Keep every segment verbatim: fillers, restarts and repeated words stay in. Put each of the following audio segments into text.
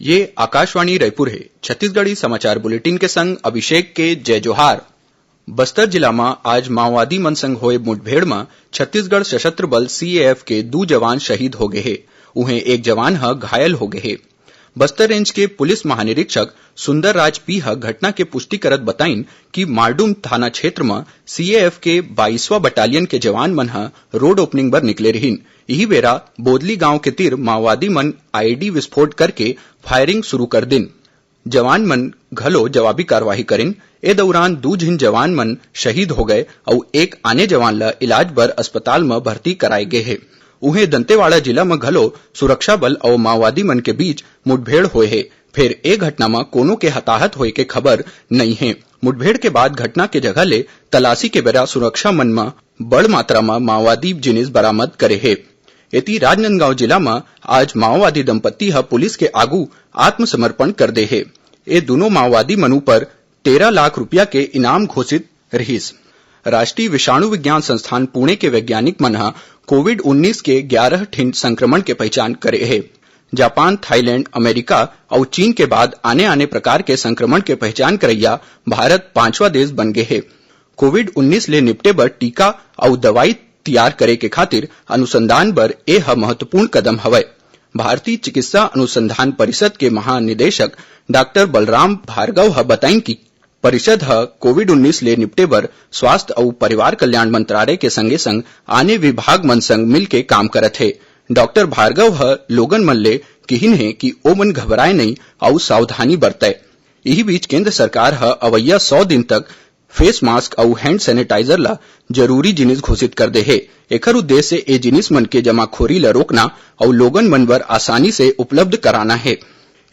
ये आकाशवाणी रायपुर हे। छत्तीसगढ़ी समाचार बुलेटिन के संग अभिषेक के जय जोहार। बस्तर जिला म आज माओवादी मन संग होए मुठभेड़ म छत्तीसगढ़ सशस्त्र बल सीएएफ के दू जवान शहीद हो गए हे। उहें, एक जवान ह घायल हो गए हे। बस्तर रेंज के पुलिस महानिरीक्षक सुंदर राज पी ह घटना के पुष्टि करत बताइन कि मारडूम थाना क्षेत्र म सीएएफ के बाईसवां बटालियन के जवान मन ह रोड ओपनिंग बर निकले रिहिन। इही बेरा बोदली गांव के तीर माओवादी मन आईईडी विस्फोट करके फायरिंग शुरू कर दिन। जवान मन घलो जवाबी कार्रवाई करिन। ए दौरान दू झिन जवान मन शहीद हो गए अउ एक आने जवान ल इलाज बर अस्पताल म भर्ती कराए गे हे। उहें, दंतेवाड़ा जिला म घलो सुरक्षा बल अउ माओवादी मन के बीच मुठभेड़ होए हे। फेर ए घटना म कोनो के हताहत होए के खबर नइ हे। मुठभेड़ के बाद घटना के जगह ले तलाशी के बेरा सुरक्षा मन म बड़ मात्रा म माओवादी जिनिस बरामद करे हे। एती, राजनांदगांव जिला म आज माओवादी दंपत्ति ह पुलिस के आगू आत्मसमर्पण कर दे हे। ए दूनों माओवादी मन ऊपर तेरह लाख रुपया के इनाम घोषित रिहिस। राष्ट्रीय विषाणु विज्ञान संस्थान पुणे के वैज्ञानिक मन ह कोविड उन्नीस के ग्यारह ठिन संक्रमण के पहचान करे हे। जापान, थाईलैंड, अमेरिका अउ चीन के बाद आने-आने प्रकार के संक्रमण के पहचान करइया भारत पांचवा देश बन गे हे। कोविड उन्नीस ले निपटे बर टीका अउ दवाई तियार करे के खातिर अनुसंधान बर ए ह महत्वपूर्ण कदम हवय। भारतीय चिकित्सा अनुसंधान परिषद के महानिदेशक डॉक्टर बलराम भार्गव ह बताइन कि परिषद ह कोविड उन्नीस ले निपटे बर स्वास्थ्य अउ परिवार कल्याण मंत्रालय के संगे-संग आने विभाग मन संग मिलके काम करत हे। डॉक्टर भार्गव ह लोगन मन ले किहिन हे कि ओमन घबराए नइ अउ सावधानी बरतय। इही बीच, केंद्र सरकार ह अवइया सौ दिन तक फेस मास्क अउ हैंड सैनिटाइजर ला जरूरी जिनिस घोषित कर दे हे। एखर उद्देश्य ए जिनिस मन के जमाखोरी ला रोकना अउ लोगन मन बर आसानी से उपलब्ध कराना हे।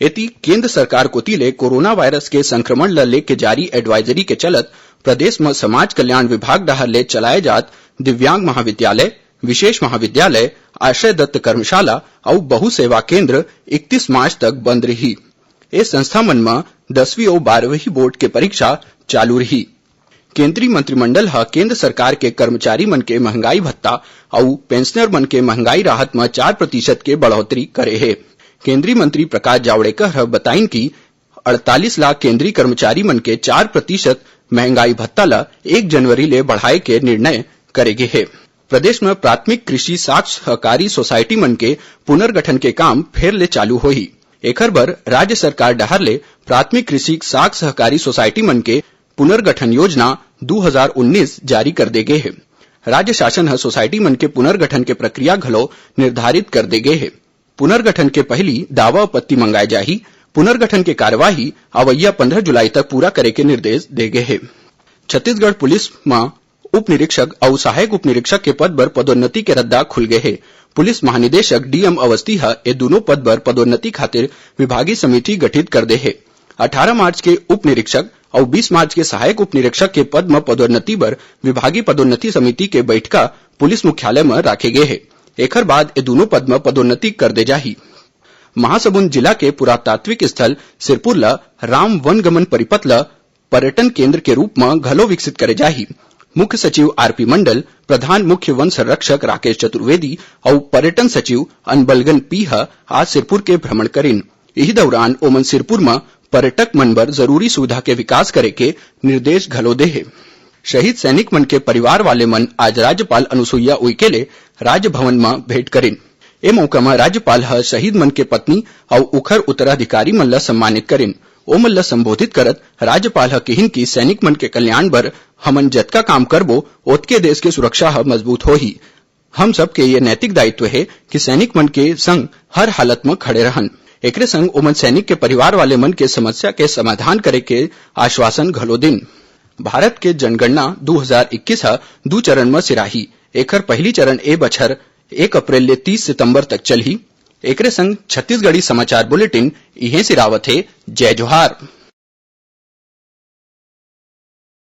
एती, केंद्र सरकार कोति ले कोरोना वायरस के संक्रमण ल लेके जारी एडवाइजरी के चलत प्रदेश म समाज कल्याण विभाग डहार ले चलाए जात दिव्यांग महाविद्यालय, विशेष महाविद्यालय, आश्रय दत्त कर्मशाला अउ बहु सेवा केंद्र इकतीस मार्च तक बंद रही। ए संस्था मन म दसवीं अउ बारहवीं बोर्ड के परीक्षा चालू रही। केंद्रीय मंत्रिमंडल ह केंद्र सरकार के कर्मचारी मन के महंगाई भत्ता अउ पेंशनर मन के महंगाई राहत म चार प्रतिशत के बढ़ोतरी करे हे। केंद्रीय मंत्री प्रकाश जावड़ेकर ह बताइन कि अड़तालीस लाख केंद्रीय कर्मचारी मन के चार प्रतिशत महंगाई भत्ता ल एक जनवरी ले बढ़ाए के निर्णय करे गे हे। प्रदेश म प्राथमिक कृषि साख सहकारी सोसाइटी मन के पुनर्गठन के काम फेर ले चालू होही। एखर बर राज्य सरकार डहार ले प्राथमिक कृषि साख सहकारी सोसाइटी मन के पुनर्गठन योजना दू हजार उन्नीस जारी कर दे गे हे। राज्य शासन ह सोसाइटी मन के पुनर्गठन के प्रक्रिया घलो निर्धारित कर दे गे हे। पुनर्गठन के पहिली दावा आपत्ति मंगाए जाही। पुनर्गठन के कार्यवाही अवइया पंद्रह जुलाई तक पूरा करे के निर्देश दे गे हे। छत्तीसगढ़ पुलिस म उप निरीक्षक अउ सहायक उप निरीक्षक के पद बर पदोन्नति के रद्दा खुल गे हे। पुलिस महानिदेशक डीएम अवस्थी ह ए दूनों पद बर पदोन्नति खातिर विभागीय समिति गठित कर दे हे। अठारह मार्च के उप निरीक्षक अउ बीस मार्च के सहायक उप निरीक्षक के पद म पदोन्नति बर विभागीय पदोन्नति समिति के बैठका पुलिस मुख्यालय म राखे गे हे। एखर बाद ए दूनों पद म पदोन्नति कर दे जाही। महासमुंद जिला के पुरातात्विक स्थल सिरपुर ल राम वनगमन परिपथ ल पर्यटन केंद्र के रूप म घलो विकसित करे जाही। मुख्य सचिव आरपी मंडल, प्रधान मुख्य वन संरक्षक राकेश चतुर्वेदी अउ पर्यटन सचिव अनबलगन पी ह आज सिरपुर के भ्रमण करिन। इही दौरान ओमन सिरपुर म पर्यटक मन बर जरूरी सुविधा के विकास करे के निर्देश घलो दे हे। शहीद सैनिक मन के परिवार वाले मन आज राज्यपाल अनुसुईया उइके ले राजभवन म भेंट करिन। ए मौका म राज्यपाल ह शहीद मन के पत्नी अउ उखर उत्तराधिकारी मन ल सम्मानित करिन। ओमन ल संबोधित करत राज्यपाल ह किहिन कि सैनिक मन के कल्याण बर हमन जतका काम करबो, ओतके देश के सुरक्षा ह मजबूत होही। हम सबके ये नैतिक दायित्व हे कि सैनिक मन के संग हर हालत म खड़े रहन। एकरे संग ओमन सैनिक के परिवार वाले मन के समस्या के समाधान करे के आश्वासन घलो दिन। भारत के जनगणना दू हजार इक्कीस ह दू चरण म सिराही। एखर पहिली चरण ए बछर एक अप्रैल ले तीस सितंबर तक चलही। एकरे संग छत्तीसगढ़ी समाचार बुलेटिन इहें सिरावत हे। जय जोहार।